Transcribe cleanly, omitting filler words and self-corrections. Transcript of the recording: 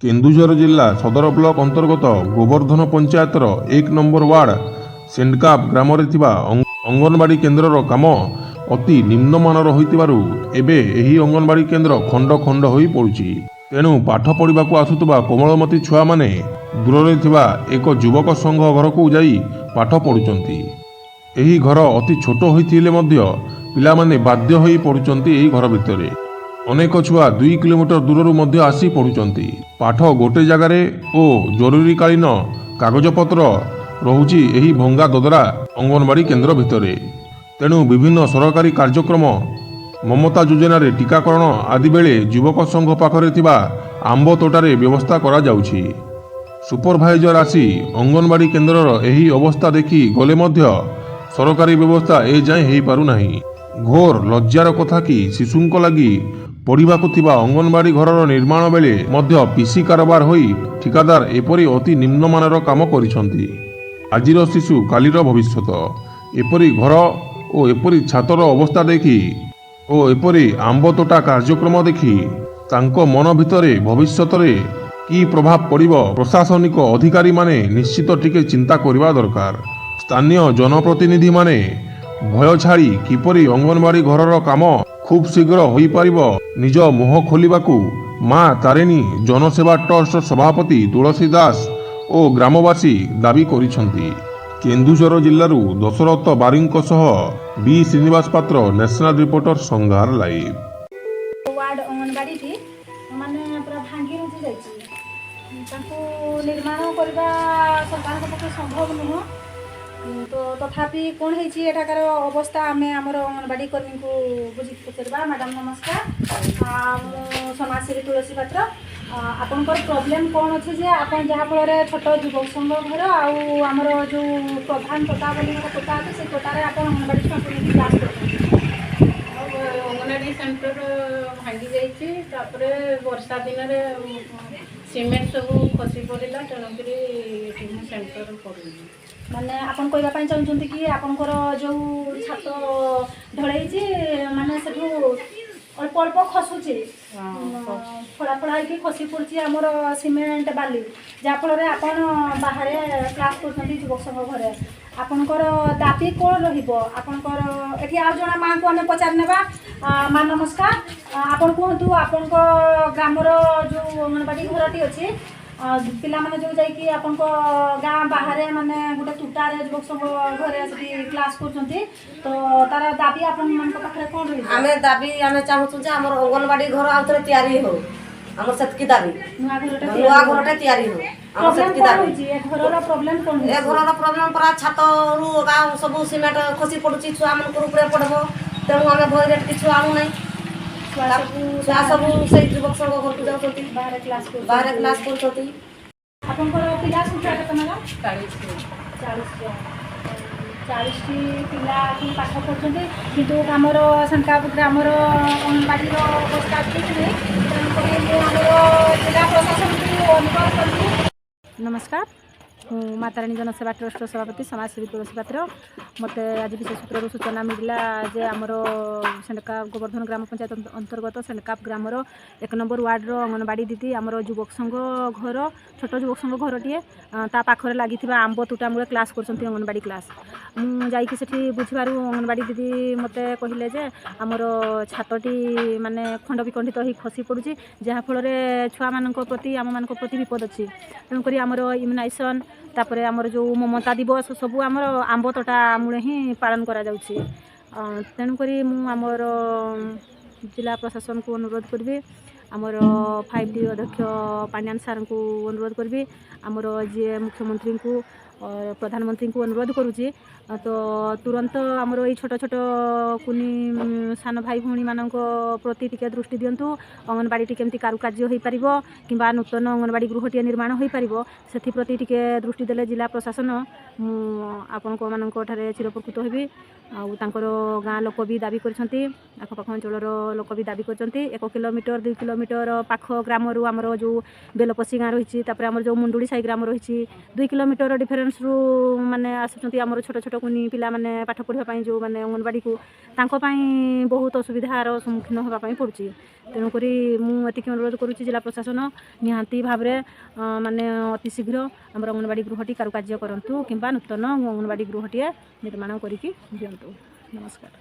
କେନ୍ଦୁଝର ଜିଲ୍ଲା ସଦର ବ୍ଲକ ଅନ୍ତର୍ଗତ ଗୋବର୍ଦ୍ଧନ ପଞ୍ଚାୟତର 1 ନମ୍ବର ୱାର୍ଡ ସେଣ୍ଡକାପ ଗ୍ରାମରେ ଥିବା ଅଙ୍ଗନବାଡ଼ି କେନ୍ଦ୍ରର କାମ ଅତି ନିମ୍ନମାନର ହୋଇଥିବାରୁ ଏବେ ଏହି ଅଙ୍ଗନବାଡ଼ି କେନ୍ଦ୍ର ଖଣ୍ଡ ଖଣ୍ଡ ହୋଇ ପଡ଼ୁଛି। ତେଣୁ ପାଠ ପଢ଼ିବାକୁ ଆସୁଥିବା କୋମଳମତି ଛୁଆମାନେ ଦୂରରେ ଥିବା ଏକ ଯୁବକ ସଂଘ ଘରକୁ ଯାଇ ପାଠ ପଢ଼ୁଛନ୍ତି। ଏହି ଘର ଅତି ଛୋଟ ହୋଇଥିଲେ ମଧ୍ୟ ପିଲାମାନେ ବାଧ୍ୟ ହୋଇ ପଢ଼ୁଛନ୍ତି। ଏହି ଘର ଭିତରେ ଅନେକ ଛୁଆ 2 କିଲୋମିଟର ଦୂରରୁ ମଧ୍ୟ ଆସି ପଢ଼ୁଛନ୍ତି। ପାଠ ଗୋଟେ ଜାଗାରେ ଓ ଜରୁରୀକାଳୀନ କାଗଜପତ୍ର ରହୁଛି ଏହି ଭଙ୍ଗା ଦଦରା ଅଙ୍ଗନବାଡ଼ି କେନ୍ଦ୍ର ଭିତରେ। ତେଣୁ ବିଭିନ୍ନ ସରକାରୀ କାର୍ଯ୍ୟକ୍ରମ, ମମତା ଯୋଜନାରେ ଟୀକାକରଣ ଆଦି ବେଳେ ଯୁବକ ସଂଘ ପାଖରେ ଥିବା ଆମ୍ବ ତୋଟାରେ ବ୍ୟବସ୍ଥା କରାଯାଉଛି। ସୁପରଭାଇଜର ଆସି ଅଙ୍ଗନବାଡ଼ି କେନ୍ଦ୍ରର ଏହି ଅବସ୍ଥା ଦେଖି ଗଲେ ମଧ୍ୟ ସରକାରୀ ବ୍ୟବସ୍ଥା ଏଯାଏଁ ହୋଇପାରୁନାହିଁ। ଘୋର ଲଜ୍ଜାର କଥା କି ଶିଶୁଙ୍କ ଲାଗି ପଢ଼ିବାକୁ ଥିବା ଅଙ୍ଗନବାଡ଼ି ଘରର ନିର୍ମାଣ ବେଳେ ମଧ୍ୟ ପିସି କାରବାର ହୋଇ ଠିକାଦାର ଏପରି ଅତି ନିମ୍ନମାନର କାମ କରିଛନ୍ତି। ଆଜିର ଶିଶୁ କାଲିର ଭବିଷ୍ୟତ। ଏପରି ଘର ଓ ଏପରି ଛାତର ଅବସ୍ଥା ଦେଖି ଓ ଏପରି ଆମ୍ବ ତୋଟା କାର୍ଯ୍ୟକ୍ରମ ଦେଖି ତାଙ୍କ ମନ ଭିତରେ ଭବିଷ୍ୟତରେ କି ପ୍ରଭାବ ପଡ଼ିବ, ପ୍ରଶାସନିକ ଅଧିକାରୀମାନେ ନିଶ୍ଚିତ ଟିକେ ଚିନ୍ତା କରିବା ଦରକାର। ସ୍ଥାନୀୟ ଜନପ୍ରତିନିଧିମାନେ ଭୟ ଛାଡ଼ି କିପରି ଅଙ୍ଗନବାଡ଼ି ଘରର କାମ ଖୁବ୍ ଶୀଘ୍ର ହୋଇପାରିବ, ନିଜ ମୁହଁ ଖୋଲିବାକୁ ମା ତାରିଣୀ ଜନସେବା ଟ୍ରଷ୍ଟ ସଭାପତି ତୁଳସୀ ଦାସ ଓ ଗ୍ରାମବାସୀ ଦାବି କରିଛନ୍ତି। କେନ୍ଦୁଝର ଜିଲ୍ଲାରୁ ଦଶରଥ ବାରିଙ୍କ ସହ ବି ଶ୍ରୀନିବାସ ପାତ୍ର, ନ୍ୟାସନାଲ ରିପୋର୍ଟର, ସଂଘାର ଲାଇଭ୍। ୱାର୍ଡ ଅଙ୍ଗନବାଡ଼ିଟି ମାନେ ପୁରା ଭାଙ୍ଗି ରୁଜି ଯାଇଛି। ତାକୁ ନିର୍ମାଣ କରିବା ସରକାରଙ୍କ ପକ୍ଷେ ସମ୍ଭବ ନୁହଁ। ତ ତଥାପି କ'ଣ ହେଇଛି ଏଠାକାର ଅବସ୍ଥା, ଆମେ ଆମର ଅଙ୍ଗନବାଡ଼ି କର୍ମୀଙ୍କୁ ବୁଝିକି ପଚାରିବା। ମ୍ୟାଡ଼ାମ୍, ନମସ୍କାର। ମୁଁ ସମାଜସେବୀ ତୁଳସୀ ପାତ୍ର। ଆପଣଙ୍କର ପ୍ରୋବ୍ଲେମ୍ କ'ଣ ଅଛି ଯେ ଆପଣ ଯାହାଫଳରେ ଛୋଟ ଯୁବକ ସଂଘ ଘର ଆଉ ଆମର ଯେଉଁ ପ୍ରଧାନ ତୋଟା ବୋଲି ଗୋଟେ ତୋଟା ଅଛି, ସେ ତୋଟାରେ ଆପଣ ଅଙ୍ଗନବାଡ଼ି ଛୁଆଙ୍କୁ ନେଇକି କ୍ଲାସ୍ କରୁଛନ୍ତି? ଆଉ ଅଙ୍ଗନବାଡ଼ି ସେଣ୍ଟର ଭାଙ୍ଗି ଯାଇଛି। ତାପରେ ବର୍ଷା ଦିନରେ ସିମେଣ୍ଟ ସବୁ ଖସି ପଡ଼ିଲା। ତେଣୁକରି ଏଠି ମୁଁ ସେଣ୍ଟର କରୁନି। ମାନେ ଆପଣ କହିବା ପାଇଁ ଚାହୁଁଛନ୍ତି କି ଆପଣଙ୍କର ଯେଉଁ ଛାତ ଢଳେଇଛି, ମାନେ ସେଠୁ ଅଳ୍ପ ଅଳ୍ପ ଖସୁଛି, ଫଳା ଫଳା ହେଇକି ଖସି ପଡ଼ୁଛି ଆମର ସିମେଣ୍ଟ ବାଲି, ଯାହାଫଳରେ ଆପଣ ବାହାରେ କ୍ଲାସ୍ କରୁଛନ୍ତି ଯୁବକ ସଂଘ ଘରେ। ଆପଣଙ୍କର ଦାବି କ'ଣ ରହିବ ଆପଣଙ୍କର ଏଠି? ଆଉ ଜଣେ ମାଆଙ୍କୁ ଆମେ ପଚାରି ନେବା। ମା, ନମସ୍କାର। ଆପଣ କୁହନ୍ତୁ, ଆପଣଙ୍କ ଗ୍ରାମର ଯେଉଁ ଅଙ୍ଗନବାଡ଼ି ଘରଟି ଅଛି, ପିଲାମାନେ ଯେଉଁ ଯାଇକି ଆପଣଙ୍କ ଗାଁ ବାହାରେ, ମାନେ ଗୋଟେ ତୁଟାରେ ଯୁବକ ସଂଘ ଘରେ ସେଠି କ୍ଲାସ୍ କରୁଛନ୍ତି, ତ ତାର ଦାବି ଆପଣମାନଙ୍କ ପାଖରେ କ'ଣ ରହିବ? ଆମେ ଦାବି, ଆମେ ଚାହୁଁଛୁ ଯେ ଆମର ଅଙ୍ଗନବାଡ଼ି ଘର ଆଉ ଥରେ ତିଆରି ହଉ। ଆମର ସେତିକି ଦାବି। ନୂଆ ଘରଟା? ନୂଆ ଘରଟା ତିଆରି ହଉ, ଆମର ପ୍ରୋବ୍ଲେମ୍ ସେତିକି କ'ଣ ଦାବି। ହେଉଛି? ଏ ଘରର ପ୍ରୋବ୍ଲେମ୍ କ'ଣ ଏ ହେଉଛି? ଘରର ପ୍ରୋବ୍ଲେମ୍ ପୁରା ଛାତରୁ ଆଉ ସବୁ ସିମେଣ୍ଟ ଖସି ପଡୁଛି, ଛୁଆମାନଙ୍କର ଉପରେ ପଡ଼ିବ। ତେଣୁ ଆମେ ଭୟରେ ଟିକେ ଛୁଆ ଆଣୁନାହିଁ। ଛୁଆ ସବୁ ଛୁଆ ସବୁ ସେଇ ଯୁବକ ସଂଘ ଘରକୁ ଯାଉଛନ୍ତି। ବାହାରେ କ୍ଲାସ୍ କରୁଛନ୍ତି? ବାହାରେ କ୍ଲାସ୍ କରୁଛନ୍ତି। ଆପଣଙ୍କର ପିଲା ସଂଖ୍ୟା କେତେ ମ୍ୟାଡ଼ାମ୍? 40। 40 ଜଣ। 40ଟି ପିଲା ଏଠି ପାଠ ପଢ଼ୁଛନ୍ତି, କିନ୍ତୁ ଆମର ସେନ୍କାପ ଗ୍ରାମର ଅଙ୍ଗନବାଡ଼ିର ଅବସ୍ଥା ଠିକ୍ ନାହିଁ। ତେଣୁକରି ମୁଁ ଆମର ଜିଲ୍ଲା ପ୍ରଶାସନକୁ ଅନୁରୋଧ କରିବି। ନମସ୍କାର, ମୁଁ ମା ତାରିଣୀ ଜନସେବା ଟ୍ରଷ୍ଟର ସଭାପତି ସମାଜସେବୀ ତୁଳସୀ ପାତ୍ର। ମୋତେ ଆଜି ବିଶେଷ ସୂତ୍ରରୁ ସୂଚନା ମିଳିଲା ଯେ ଆମର ସେଣ୍ଡକାପ ଗୋବର୍ଦ୍ଧନ ଗ୍ରାମ ପଞ୍ଚାୟତ ଅନ୍ତର୍ଗତ ସେଣ୍ଡକାପ ଗ୍ରାମର 1 ନମ୍ବର ୱାର୍ଡ଼ର ଅଙ୍ଗନବାଡ଼ି ଦିଦି ଆମର ଯୁବକ ସଂଘ ଘର, ଛୋଟ ଯୁବକ ସଂଘ ଘରଟିଏ, ତା ପାଖରେ ଲାଗିଥିବା ଆମ୍ବ ତୁଟା ମୂଳେ କ୍ଲାସ୍ କରୁଛନ୍ତି, ଅଙ୍ଗନବାଡ଼ି କ୍ଲାସ୍। ମୁଁ ଯାଇକି ସେଠି ବୁଝିବାରୁ ଅଙ୍ଗନବାଡ଼ି ଦିଦି ମୋତେ କହିଲେ ଯେ ଆମର ଛାତଟି ମାନେ ଖଣ୍ଡ ବିଖଣ୍ଡିତ ହେଇ ଖସି ପଡ଼ୁଛି, ଯାହାଫଳରେ ଛୁଆମାନଙ୍କ ପ୍ରତି, ଆମମାନଙ୍କ ପ୍ରତି ବିପଦ ଅଛି। ତେଣୁକରି ଆମର ଇମ୍ୟୁନାଇଜେସନ୍, ତାପରେ ଆମର ଯେଉଁ ମମତା ଦିବସ, ସବୁ ଆମର ଆମ୍ବ ତୋଟା ମୂଳେ ହିଁ ପାଳନ କରାଯାଉଛି। ତେଣୁକରି ମୁଁ ଆମର ଜିଲ୍ଲା ପ୍ରଶାସନକୁ ଅନୁରୋଧ କରିବି, ଆମର 5ଟି ଅଧ୍ୟକ୍ଷ ପାଣ୍ଡିଆନ ସାର୍ଙ୍କୁ ଅନୁରୋଧ କରିବି, ଆମର ଯିଏ ମୁଖ୍ୟମନ୍ତ୍ରୀଙ୍କୁ, ପ୍ରଧାନମନ୍ତ୍ରୀଙ୍କୁ ଅନୁରୋଧ କରୁଛି, ତ ତୁରନ୍ତ ଆମର ଏଇ ଛୋଟ ଛୋଟ କୁନି ସାନ ଭାଇ ଭଉଣୀମାନଙ୍କ ପ୍ରତି ଟିକେ ଦୃଷ୍ଟି ଦିଅନ୍ତୁ। ଅଙ୍ଗନବାଡ଼ିଟି କେମିତି କାରୁକାର୍ଯ୍ୟ ହୋଇପାରିବ କିମ୍ବା ନୂତନ ଅଙ୍ଗନବାଡ଼ି ଗୃହଟିଏ ନିର୍ମାଣ ହୋଇପାରିବ, ସେଥିପ୍ରତି ଟିକେ ଦୃଷ୍ଟି ଦେଲେ ଜିଲ୍ଲା ପ୍ରଶାସନ, ମୁଁ ଆପଣଙ୍କ ମାନଙ୍କ ଠାରେ ଚିରଉପକୃତ ହେବି। ଆଉ ତାଙ୍କର ଗାଁ ଲୋକ ବି ଦାବି କରିଛନ୍ତି, ଆଖପାଖ ଅଞ୍ଚଳର ଲୋକ ବି ଦାବି କରିଛନ୍ତି। 1 କିଲୋମିଟର, 2 କିଲୋମିଟର ପାଖ ଗ୍ରାମରୁ, ଆମର ଯେଉଁ ବେଲପଶି ଗାଁ ରହିଛି, ତାପରେ ଆମର ଯେଉଁ ମୁଣ୍ଡୁଳି ସାହି ଗ୍ରାମ ରହିଛି, 2 କିଲୋମିଟର ଡିଫରେନ୍ସ। ଡିଷ୍ଟାନ୍ସରୁ ମାନେ ଆସୁଛନ୍ତି ଆମର ଛୋଟ ଛୋଟ କୁନି ପିଲାମାନେ ପାଠ ପଢ଼ିବା ପାଇଁ ଯେଉଁମାନେ ଅଙ୍ଗନବାଡ଼ିକୁ, ତାଙ୍କ ପାଇଁ ବହୁତ ଅସୁବିଧାର ସମ୍ମୁଖୀନ ହେବା ପାଇଁ ପଡ଼ୁଛି। ତେଣୁକରି ମୁଁ ଏତିକି ଅନୁରୋଧ କରୁଛି, ଜିଲ୍ଲା ପ୍ରଶାସନ ନିହାତି ଭାବରେ ମାନେ ଅତି ଶୀଘ୍ର ଆମର ଅଙ୍ଗନବାଡ଼ି ଗୃହଟି କାରୁକାର୍ଯ୍ୟ କରନ୍ତୁ କିମ୍ବା ନୂତନ ଅଙ୍ଗନବାଡ଼ି ଗୃହଟିଏ ନିର୍ମାଣ କରିକି ଦିଅନ୍ତୁ। ନମସ୍କାର।